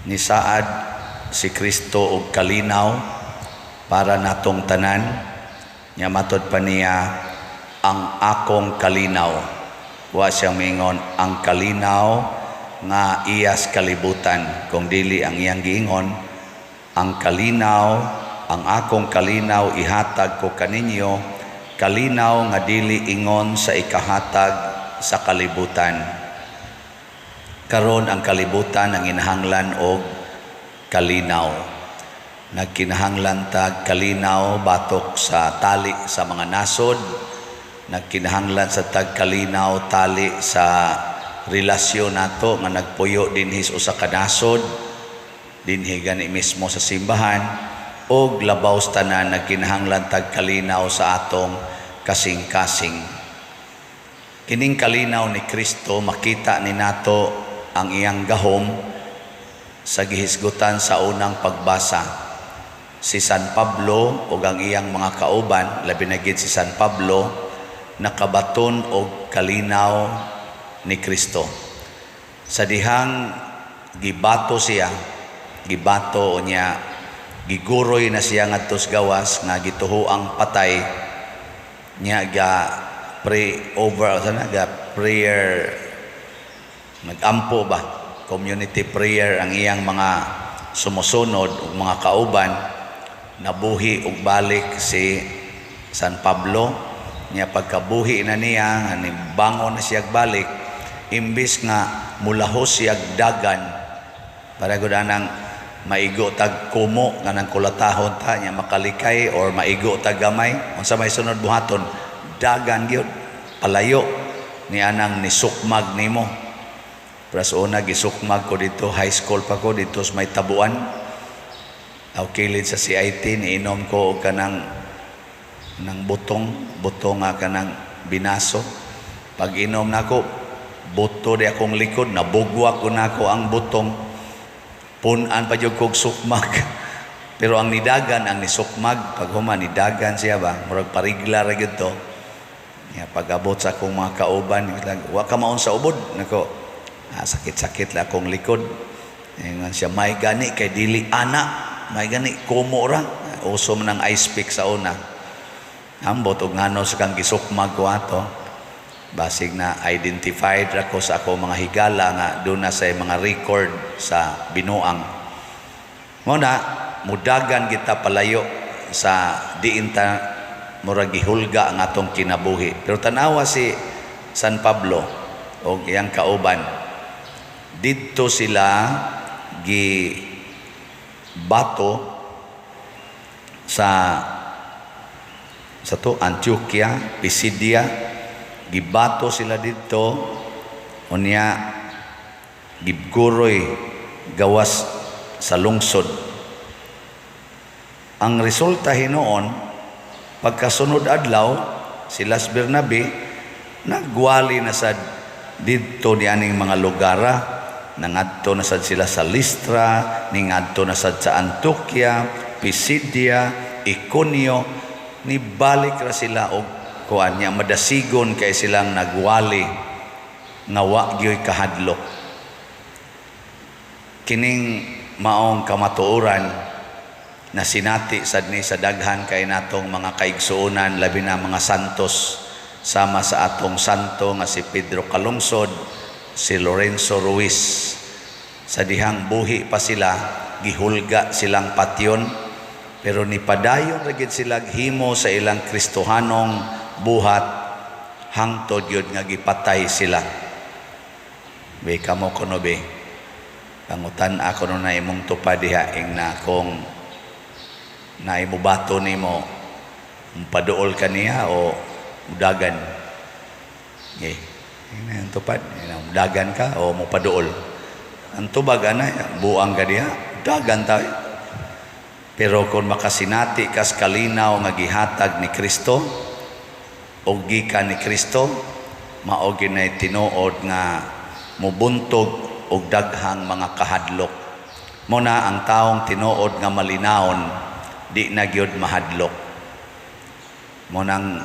Nisaad si Kristo og kalinaw para natong tanan. Nya matod pa niya, "Ang akong kalinaw." Wa siya mingon, "Ang kalinaw nga iyas kalibutan." Kung dili, ang iyang giingon, "Ang kalinaw, ang akong kalinaw ihatag ko kaninyo, kalinaw nga dili ingon sa ikahatag sa kalibutan." Karon ang kalibutan ang inahanglan og kalinaw. Nagkinahanglan tag kalinaw batok sa tali sa mga nasod, nagkinahanglan sa tag kalinaw tali sa relasyon nato nga nagpuyo dinhi sa usa ka nasod, dinhi gani mismo sa simbahan, og labaw sa tanan, nagkinahanglan tag kalinaw sa atong kasing-kasing. Kining kalinaw ni Kristo, makita ni nato ang iyang gahom sa gihisgutan sa unang pagbasa. Si San Pablo ug ang iyang mga kauban, labi na gid si San Pablo, nakabaton og kalinaw ni Kristo. Sa dihang gibato siya, gibato niya, giguroy na siya ngadto sa gawas nga gituhoang patay niya, ga pray over sana, ga prayer, nagampo ba, community prayer ang iyang mga sumusunod ug mga kauban, nabuhi og balik si San Pablo niya. Pagkabuhi na niya, ni bangon na siya balik, imbis nga mulahos siya dagan para gud anang maigo tag kumo nga nang kulatahon ta nya makalikay or maigo tag gamay, unsa may sunod buhaton? Dagan gyud palayo ni anang nisukmag nimo. Pero sa una, gisukmag ko dito, high school pa ko, dito sa may tabuan. Aw kilid sa CIT, niinom ko og kanang ng butong, butong nga kanang binaso. Pag inom nako, buto di akong likod, nabugwak ko nako ang butong. Punan pa jud kog sukmag. Pero ang nidagan, ang nisukmag, pag human, nidagan siya ba, murag parigla ra gyud to. Ya, pag-abot sa akong mga kauban, "Wa ka maon sa ubod?" Nako, "Ah, sakit-sakit la akong likod." Ingon siya, "May gani kay dili ana, may gani kumo ra." Uso man ang ice pick sa una. Ambot og ngano sa kang gisukmag ko ato. Basig na identified ra ko sa ako mga higala nga doon na sa mga record sa binuang. Mo na mudagan kita palayo sa diin ta murag gihulga ang atong kinabuhi. Pero tanawa si San Pablo og iyang kauban. Didto sila gi bato sa to Antioquia, Pisidia, gibato sila didto, unya giguroy gawas sa lungsod. Ang resulta hinuon, pagkasunod adlaw, sila sa Bernabe nagwali na sad didto ni aning mga lugara. Nangadto na sad sila sa Listra, ningadto na sad sa Antioquia, Pisidia, Iconio, nibalik ra sila og kuan niya, madasigon kay silang nagwali nga wa gyoy kahadlok. Kining maong kamatuoran na sinati sad ni sa daghan kay natong mga kaigsuonan, labi na mga santos, sama sa atong santo nga si Pedro Calungsod, si Lorenzo Ruiz. Sa dihang buhi pa sila, gihulga silang patyon, pero nipadayon ra gid sila himo sa ilang Kristohanong buhat hangtod yun nga gipatay sila. Be kamo kuno be. Pangutan ako no na imong tupad diha ing na kung na imubato nimo, paduol ka niya o mudagan. Okay. Yun ang tupad. Mudagan ka o mupaduol. Ang tubag ana, buang ka diha, dagan tayo. Pero kung makasinati kas kalinaw nga gihatag ni Kristo o gikan ni Kristo, mao ginay tinuod nga mubuntog og daghang mga kahadlok. Mo na ang taong tinuod nga malinawon, di na gyud mahadlok. Mo nang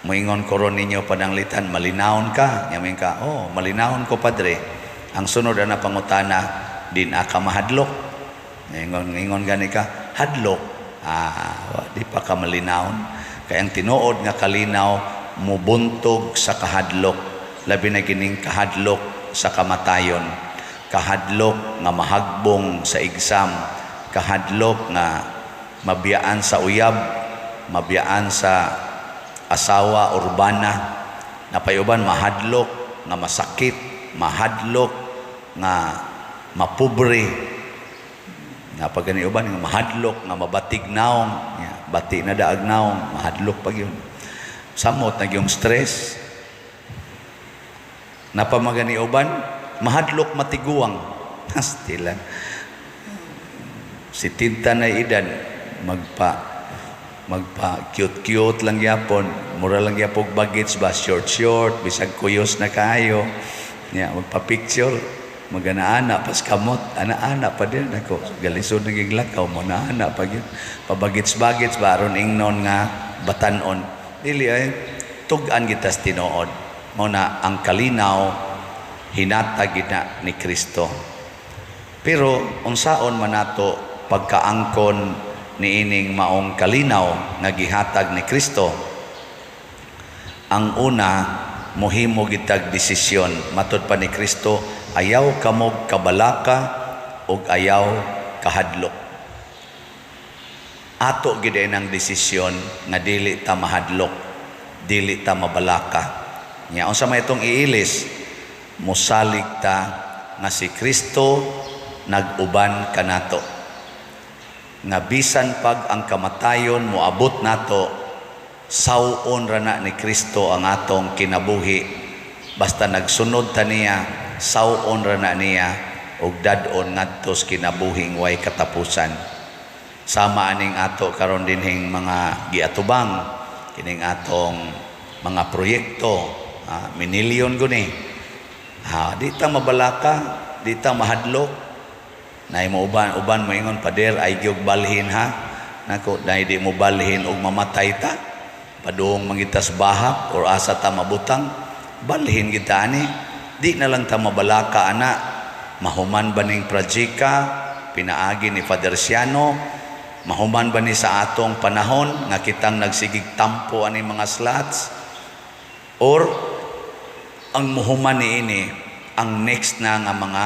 moingon ko ron ninyo pananglitan, "Malinawon ka?" Yamin ka, "Oh, malinawon ko, padre." Ang sunod na pangutana, di na ka mahadlok. Ingon ingon gani ka hadlok, di pa ka malinawon. Kay ang tinuod nga kalinaw mubuntog sa kahadlok, labi na kining kahadlok sa kamatayon, kahadlok nga mahagbong sa exam, kahadlok nga mabiyaan sa uyab, mabiyaan sa asawa urbana, napayuban mahadlok nga masakit, mahadlok nga mapobre, nga pag gani uban nga mahadlok nga mabatig naong, ya, bati na daag naong, mahadlok pag yun, samot na yung stress. Napamagani uban mahadlok matiguang. Hastila si tinta na edad, magpa magpa cute cute lang gyapon, mura lang gyapon bagits ba, short short, bisag kuyos na kaayo nya, magpa picture, magana-ana pas kamot, ana-ana pa din ako galisod naging lakaw mo na ana pa gyud, pabagits-bagits ba, aron ingnon nga batan-on. Dili ay tug-an kita sa tinuod. Mao na ang kalinaw hinatag gid na ni Kristo. Pero unsaon man nato pagkaangkon niining maong kalinaw nga gihatag ni Kristo? Ang una, mohimo gitag desisyon. Matod pa ni Kristo, ayaw kamog kabalaka ug ayaw kahadlok. Ato gid ang desisyon nga dili ta mahadlok, dili ta mabalaka. Nya unsa may itong iilis? Mosalig ta nga si Kristo nag-uban kanato, nga bisan pag ang kamatayon moabot nato, saw-on ra na ni Kristo ang atong kinabuhi. Basta nagsunod ta niya, saw-on ra na niya ug dad-on ngadto sa kinabuhing way katapusan. Sama aning ato karon dinhing mga giatubang kining atong mga proyekto, minilyon guni ha, di ta mabalaka, di ta mahadlok. Nay mo uban uban moingon, "Pader, ay gyud balhin ha." Nako, nay di mo balhin og mamatay ta, padung mangitas bahak or asa ta mabutang, balhin kita ani. Di na lang ta mabalaka ana, mahuman ba ning projeka pinaagi ni Father Siano? Mahuman ba ni sa atong panahon nga kitang nagsigig tampo ani mga slots, or ang muhuman ni ini ang next na nga mga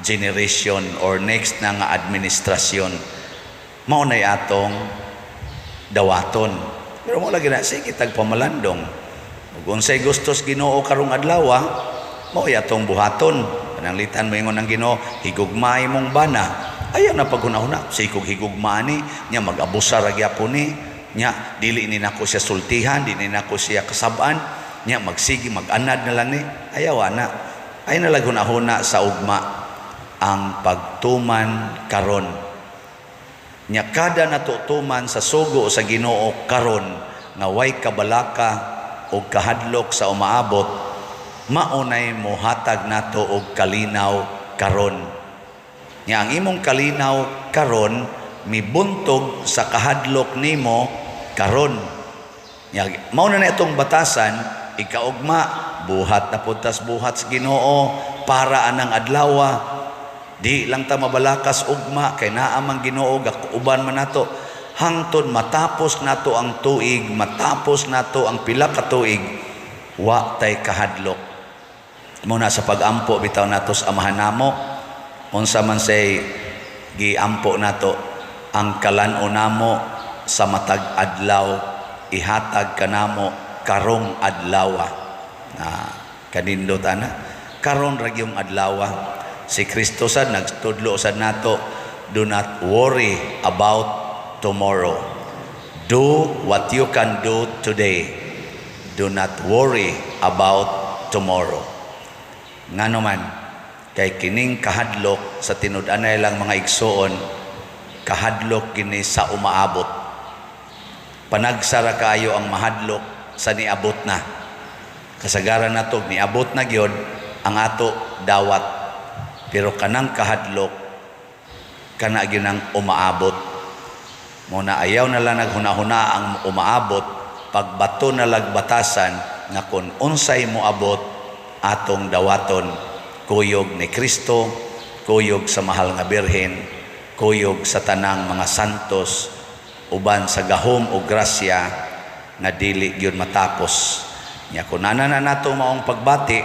generation or next na nga administrasyon? Mao nay atong dawaton. Pero mo lagi na sige tag pamalandong ug unsay gustos Ginoo karong adlaw, mao atong buhaton. Pananglitan moingon ang Ginoo, "Higugmaay mong bana." Ayaw na paghuna-huna, sikog higugma ni nya, mag-abusar ra gyapon ni nya, dili ni nako siya sultihan, dili nako siya kasab-an nya, magsigi mag-anad na lang ni. Ayaw ana, ay na lang huna-huna sa ugma, ang pagtuman karon. Nya kada natutuman sa sugo sa Ginoo karon nga way kabalaka o kahadlok sa umaabot, maunay mohatag nato og kalinaw karon. Nya ang imong kalinaw karon mibuntog sa kahadlok nimo karon. Nya mao na na itong batasan ikaugma, buhat na pud tas buhat sa Ginoo para anang adlawa. Di lang ta mabalakas ugma kay naa man Ginoo, uban man nato hangtod matapos nato ang tuig, matapos nato ang pila ka tuig, wa tay kahadlok. Muna sa pag-ampo bitaw nato sa Amahan namo, unsa man say giampo nato? "Ang kalan-on namo sa matag adlaw ihatag kanamo karong adlaw." Na kanindot ana, karon ra gyung adlaw. Si Kristo sad nagtudlo sad nato, "Do not worry about tomorrow. Do what you can do today. Do not worry about tomorrow." Ngano man? Kay kining kahadlok sa tinud-anay lang, mga igsuon, kahadlok kini sa umaabot. Panagsara kaayo ang mahadlok sa niabot na. Kasagaran nato niabot na gyud ang ato dawat, pero kanang kahadlok, kana gyud ang umaabot. Mo na ayaw na lang naghuna-huna ang umaabot, pagbato na lagbatasan nga kung unsay moabot, atong dawaton kuyog ni Kristo, Kuyog sa Mahal nga Birhen, kuyog sa tanang mga santos, uban sa gahom o grasya nga dili gyud matapos. Nya kun ana na nato maong pagbati,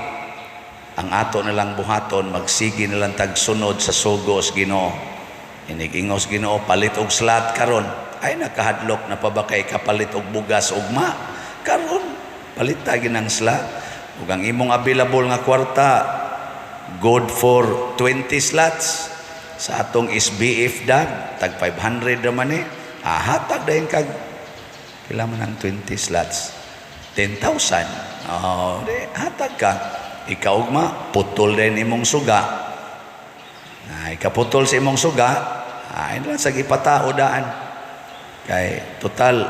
ang ato na lang buhaton, magsige na lang tagsunod sa sugo sa Ginoo. Inig ingos Ginoo, "Palit og slot karon." Ay, nakahadlok na pa ba kay kapalit og bugas ugma? Karon palit ta ginang slot. Ug ang imong available nga kwarta good for 20 slots sa atong SBF dag, tag 500 naman eh. Ah, hatag dayon kag pila man ang 20 slots? 10,000. Oh, di hatag ka. Ikaw ugma putol din imong suga. Na ikaputol sa imong suga, ay lang sa gipatao daan. Kay total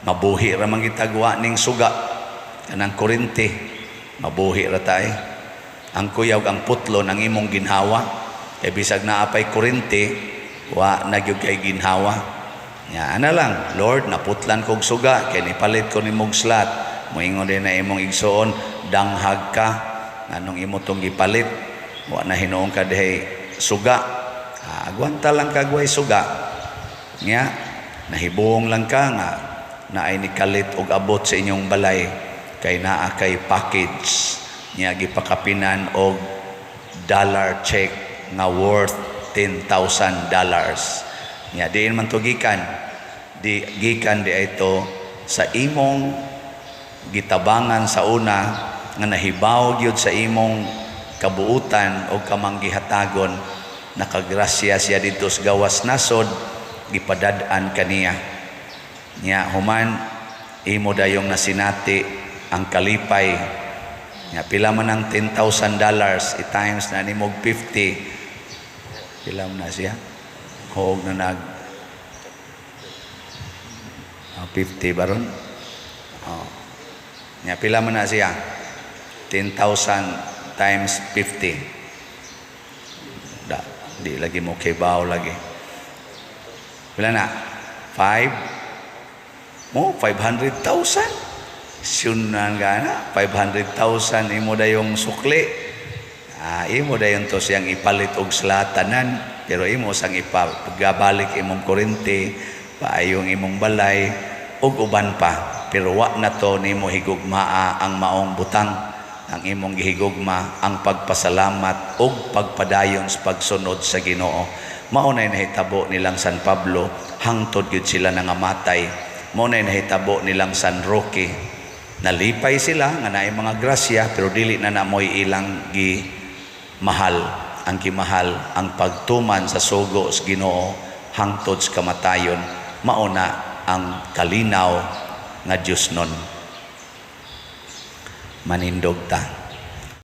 mabuhi ra man gitagwa ning suga, kanang kurente, mabuhi ra tay. Ang kuyaw ang putlo ng imong ginhawa, kay bisag naa pay kurente, wa na gyud kay ginhawa. Nya ana lang, "Lord, naputlan kog suga kay nipalit ko nimog slot." Moingon din na imong igsuon, "Danghag ka, nganong imo tong gipalit? Wa na hinuon ka dihay suga." Ah, agwanta lang kag way suga. Nya nahibong lang ka nga naay nikalit og abot sa inyong balay kay naa kay package niya, gipakapinan og dollar check nga worth $10,000. Nya diin man to gikan? Di gikan di ito sa imong gitabangan sa una nga nahibaw gyud sa imong kabuutan o kamanggihatagon. Nakagrasya siya didto sa gawas nasod, gipadad-an kaniya. Nya human imo dayong nasinati ang kalipay. Nya pila man ang $10,000 i-times na nimog 50, pila man na siya? Huog na nag 50 baron. Oh. Nya pila man na siya? 10,000 times 50. Da, di lagi mo kibaw lagi. Pila na? 5 mo 500,000. Syunan ka na, 500,000 imo dayong sukli. Ah, imo dayon to siyang ipalit og slatanan, pero imo sang ipagabalik imong kurente, paayong imong balay ug uban pa. Pero wa na to nimo higugmaa ang maong butang. Ang imong gihigugma ang pagpasalamat ug pagpadayon sa pagsunod sa Ginoo. Mao nay nahitabo nilang San Pablo hangtod gyud sila nangamatay. Mao nay nahitabo nilang San Roque. Nalipay sila nga naay mga grasya, pero dili na namoy ilang gi mahal. Ang gimahal ang pagtuman sa sugo sa Ginoo hangtod sa kamatayon. Mao na ang kalinaw nga Dios nun. Manindog ta.